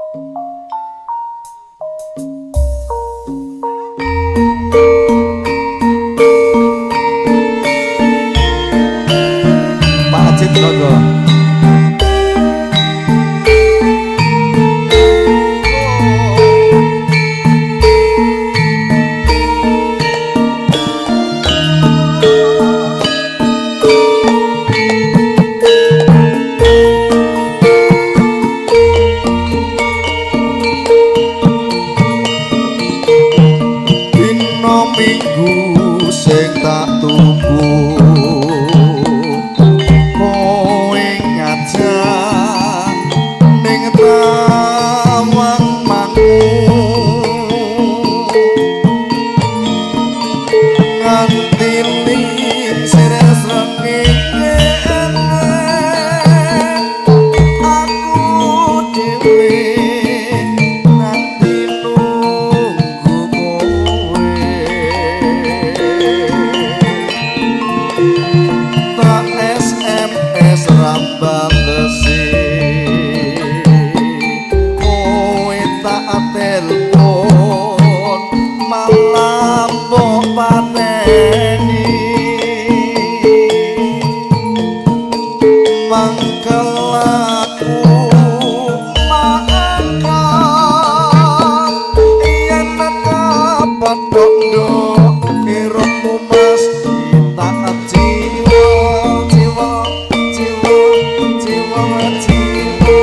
Pak Ajit monggo. Dina Minggu sing tak tunggu, kowe ngajak ning Tawang Mangu, nganti lingsir srengenge aku dhewe nanti nunggu kowe. Tak SMS rambalesi, kowe tak telepon malah mbok pateni. Mangkel aku mangkel yen kepethuk nduk irungmu mesti tak jiwa jiwa jiwa jiwa jiwa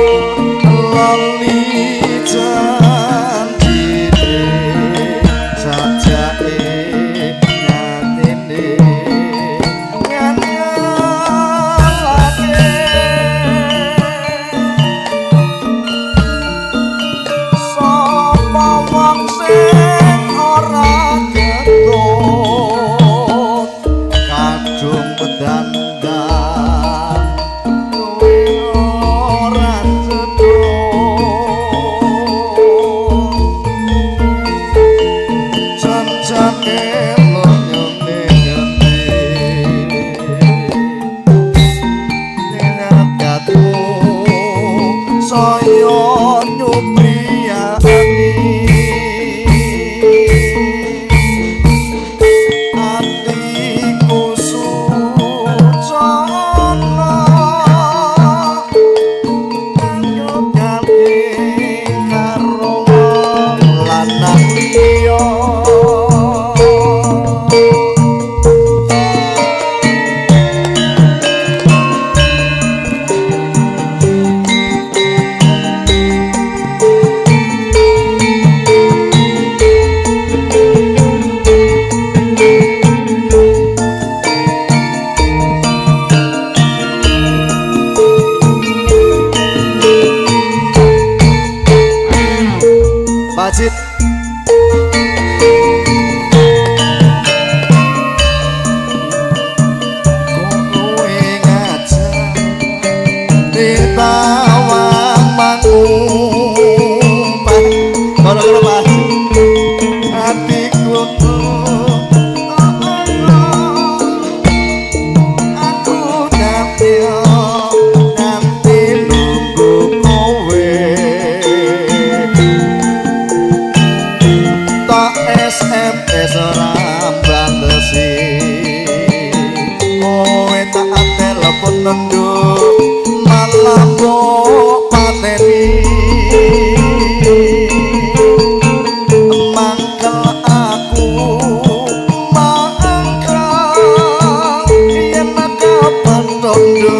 lali janjine sajake ngatine nganyalake. Sapa wong sing ora getun kadung pedandan kowe ora cedhak janjane lonyone ngendi atimu saya nyupriyani atiku sucana nyugane karo wong lanang liya. Pak Ajit. Kowe ngajak ning Tawang Mangu, Karo-karo Pak Ajit. Atiku aku nanti nanti nunggu kowe. Tak SMS rambalesi, kowe tak telepon nunduk malah mbok pateni. Mangkel aku mangkel yen kepethuk.